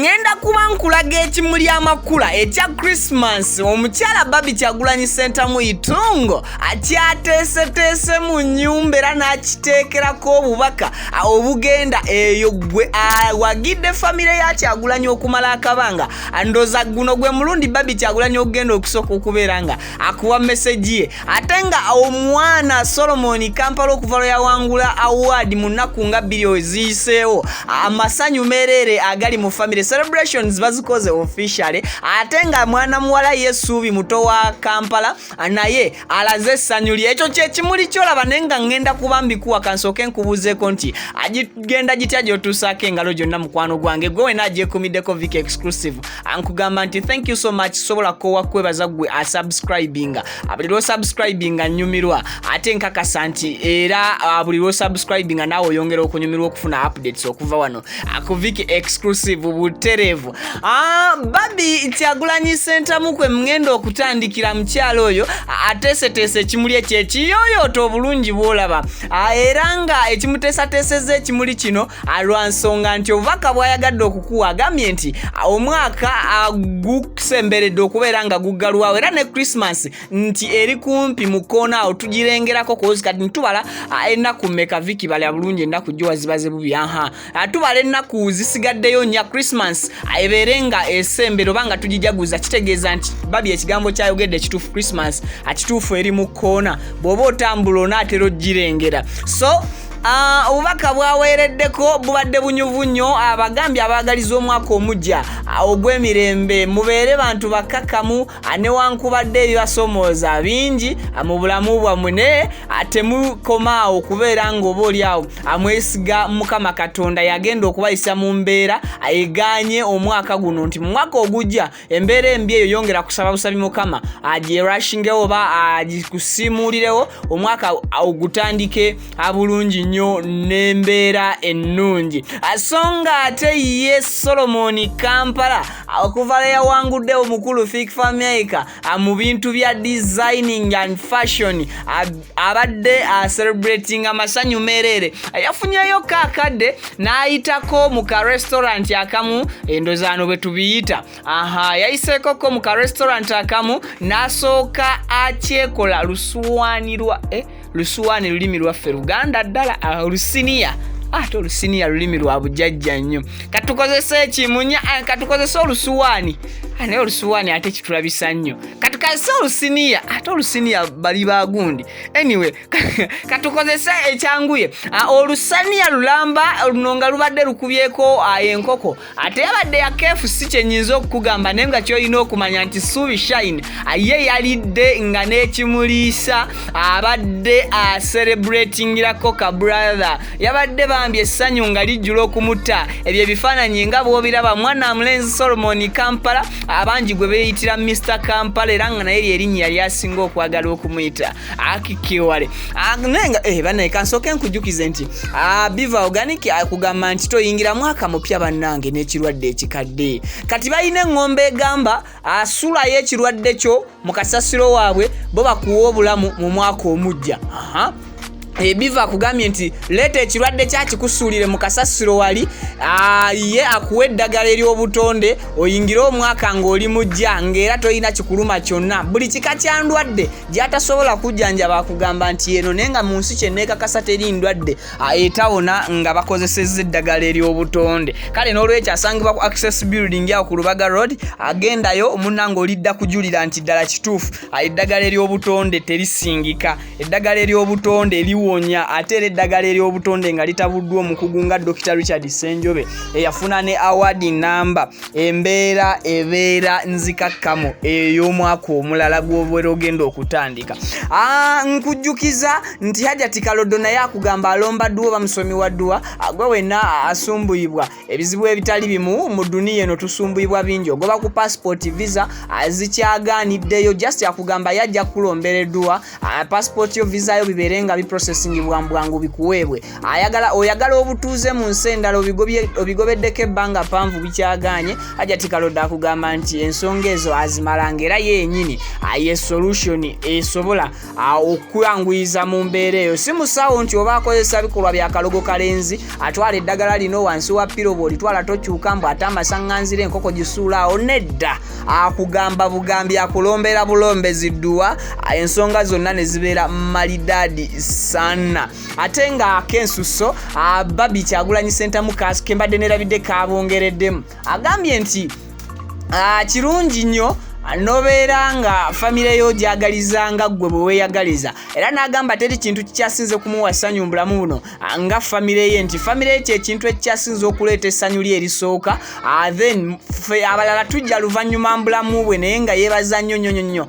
Ngenda kuba nkulaga ekimuli amakula ekya Christmas omukyala Barbie Kyagulanyi Ssentamu Itungo akyateeseteese mu nnyumba era n'akiteekerako obubaka obugenda eyo gwe awagidde famire ya Kyagulanyi okumala akabanga. Ndoza guno gwe mulundi Barbie Kyagulanyi okugenda okusooka okubeera nga akuwa meseji ye, ate nga omwana Solomon Kampala okuva lwe yawangula award mu nnaku nga bbiri eziyiseewo, amasanyu meereere agali mu family celebrations bazikoze officially, ate nga mwana muwala ye Ssuubi muto wa Kampala naye alaze essanyu lye. Ekyo kye kimuli ky'olaba, naye nga ŋŋenda kuba mbikuwa. Kansooke nkubuuzeeko nti agigenda gitya gy'otuusaako engalo gyonna, mukwano gwange gwe wena agyekumiddeko Vic Exclusive. Ankugamba nti thank you so much, sobola kowa kwebaza gwe asubscribinga. Buli lwosubscribinga nnyumirwa, ate nkakasa nti era buli lwosubscribinga naawe oyongera okunyumirwa okufuna updates okuva wano ku Vic Exclusive butereevu. Barbie Kyagulanyi Ssentamu kwe mugenda okutandikira. Mukyalo oyo ateeseteese ekimuli ekyo ekiyooyoota obulungi bw'olaba, era nga ekimuteesateesezza ekimuli kino lwa nsonga nti obubaka bw'ayagadde okukuwa, agambye nti omwaka gusemberedde okubeera nga guggalwawo, era ne Christmas nti eri kumpi mu kkoona awo tugirengerako kozi. Kati ntubala ennaku mmeka, Viki? Bala bulungi ennaku gyo wazibaze bubi. Aha, tubala ennaku zisigaddeyo nnya Christmas ebeere nga esembera oba nga tugijaguza. Kitegeeza nti Barbie ekigambo kyayogedde ekituufu, Christmas akituufu eri mu kkoona, bw'oba otambula onaatera ogirengera. So obubaka bwaweereddeko bubadde bunyuvu nnyo. Abagambye abaagaliza omwaka omujja ogw'emirembe, mubeere bantu bakkakkamu newankubadde ebibasomooza bingi mu bulamu bwammwe, naye temukomaawo okubeera ng'oba oli awo amwesiga Mukama Katonda yagenda okubayisa mu mbeera egaanye omwaka guno, nti mu mwaka ogujja embeera embi eyo yongera kusaba busabi Mukama agyerashingewo oba agikusiimuulirewo, omwaka ogutandike bulungi nnyo n'embeera ennungi. So nga ate ye Solomon Kampala okuva lwe yawangudde omukulu Fik Fameica mu bintu bya designing and fashion, abadde celebrating amasanyu meereere. Yafunyeyo kaakadde n'ayitako mu ka restaurant akamu, endozaano bwe tubiyita. Aha, yayiseekoko mu ka restaurant akamu n'asooka akyekola lusuwaani lwa lusuwaani lulimi lwaffe Luganda ddala, olusiniya. Ate olusiniya lulimi lwa bujajja nnyo. Katukozese ekimunya, katukozese olusuwaani, naye olusuwaani ate kitulabisa nnyo. Katukozese olusiniya, ate olusiniya bali bagundi. Anyway, katukozese ekyanguye, olusaniya lulamba luno nga lubadde lukubyeko enkoko, ate yabadde ya KFC. Kyenyinza okukugamba, naye nga kyolina okumanya nti Suubi Shine ye yalidde nga n'ekimuliisa abadde acelebratingirako ka brother. Yabadde bambi essanyu nga lijjula okumutta. Ebyo ebifaananyi nga bw'obiraba, mwana mulenzi Solomon Kampala, abangi gwe beeyitira Mr Kampala, era nga naye lyerinnya yali asinga okwagala okumuyita akikiwale. Naye nga banaye, kansooke nkujjukize nti Biva Organic akugamba nti toyingira mwaka mupya bannange n'ekirwadde ekikadde. Kati balina eŋŋombe egamba asulayo ekirwadde kyo mu kasasiro waabwe, bo bakuwa obulamu mu mwaka omujja. Aha. Biva akugambye nti leeta ekirwadde kyakikusuulire mu kasasiro wali, ye akuwa eddagala ery'obutonde oyingire omwaka ng'oli mujja, ng'era tolina kikuluma kyonna. Buli kika kya ndwadde gy'atasobola kujjanjaba akugamba nti eno, naye nga mu nsi kyenneekakasa teri ndwadde etawona nga bakozesezza eddagala ery'obutonde. Kale n'olwekyo asangibwa ku Access Building awo ku Lubaga Road. Agendayo munnange, olidda kujulira nti ddala kituufu, eddagala ery'obutonde terisingika, eddagala ery'obutonde liwonya, ate era eddagala ery'obutonde nga litabuddwa omukugu nga Dr Richard Ssenjobe eyafuna ne award namba, embeera ebeera nzikakkamu ey'omwaka omulala gw'obeera ogenda okutandika. Nkujjukiza nti Hajati Kalodo naye akugamba alomba dduwa oba musomi wa dduwa, gwe wenna asumbuyibwa ebizibu ebitali bimu mu duniya eno. Tusumbuyibwa bingi, ogoba ku passport, visa zikyagaaniddeyo. Just akugamba yajja kukulombera edduwa, passport yo, visa yo bibeere nga biprocessing. kuprocessingibwa mu bwangu bikuweebwe. Ayagala oyagala obutuuze mu nsi endala, obigobeddeko ebbanga panvu, bikyaganye. Hajati Kalodde akugamba nti ensonga ezo azimalanga, era ye yenyini ye solution esobola okwanguyiza mu mbeera eyo. Si musawo nti oba akozesa bikolwa bya kalogo kalenzi, atwala eddagala lino wansi wa pillow, bw'olitwala tokyuka, mbu ate amasaŋŋanzira enkoko gisuula awo. Nedda, akugamba bugambi, akulombera bulombezi dduwa, ensonga zonna ne zibeera malidaadi sana. Ate nga akensuso, Barbie Kyagulanyi Sentamu kembadde nerabidde kabongereddemu, agambye nti kirungi nnyo nobeera nga famire yo gyagaliza nga ggwe bwe weeyagaliza. Era n'agamba teri kintu kikyasinze kumuwa ssanyu mu bulamu buno nga famire ye, nti famire ye kyekintu ekikyasinze okuleeta essanyu lye erisooka, then fe abalala tujja luvannyuma mu bulamu bwe. Naye nga yeebaza nnyo nnyo nnyo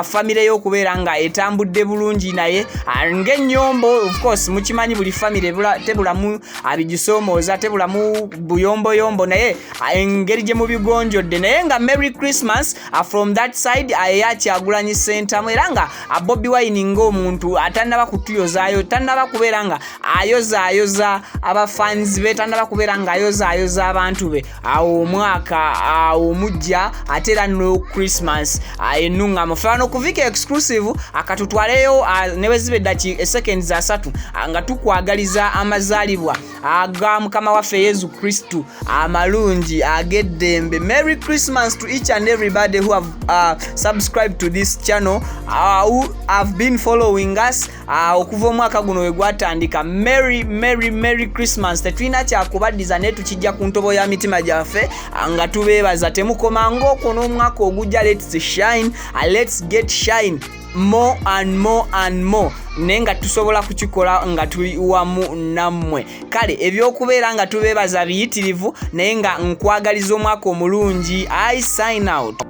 famire ye okubeera nga etambudde bulungi, naye ng'ennyombo, of course mukimanyi buli famire tebulamu abigisoomooza, tebulamu buyomboyombo, naye engeri gye mubigonjodde. Naye nga Merry Christmas from that side eya Kyagulanyi Sentamu. Era nga Bobi Wine ng'omuntu atannaba kutuyozaayo, tannaba kubeera nga ayozaayoza abafans be, tannaba kubeera nga ayozaayoza abantu be, awo omwaka omujja ate era no Christmas ennuŋŋamu. Fe wano ku Vika Exclusive akatutwaleyo ne bwe ziba eddaki eseconds 30 nga tukwagaliza amazaalibwa aga Mukama waffe Yesu Kristu amalungi ag'eddembe. Merry Christmas to each and everybody who have subscribed to this channel, who have been following us okuva omwaka guno we gwatandika. Merry, merry, merry Christmas. Tetulina kyakubaddiza, naye tukijja ku ntobo ya mitima gyaffe nga tubeebaza. Temukomanga okwo, n'omwaka ogujja let's shine, let's get shine more and more and more, naye nga tusobola kukikola nga tuli wamu nammwe. Kale ebyokubeera nga tubeebaza biyitirivu, naye nga nkwagaliza omwaka omulungi. I sign out.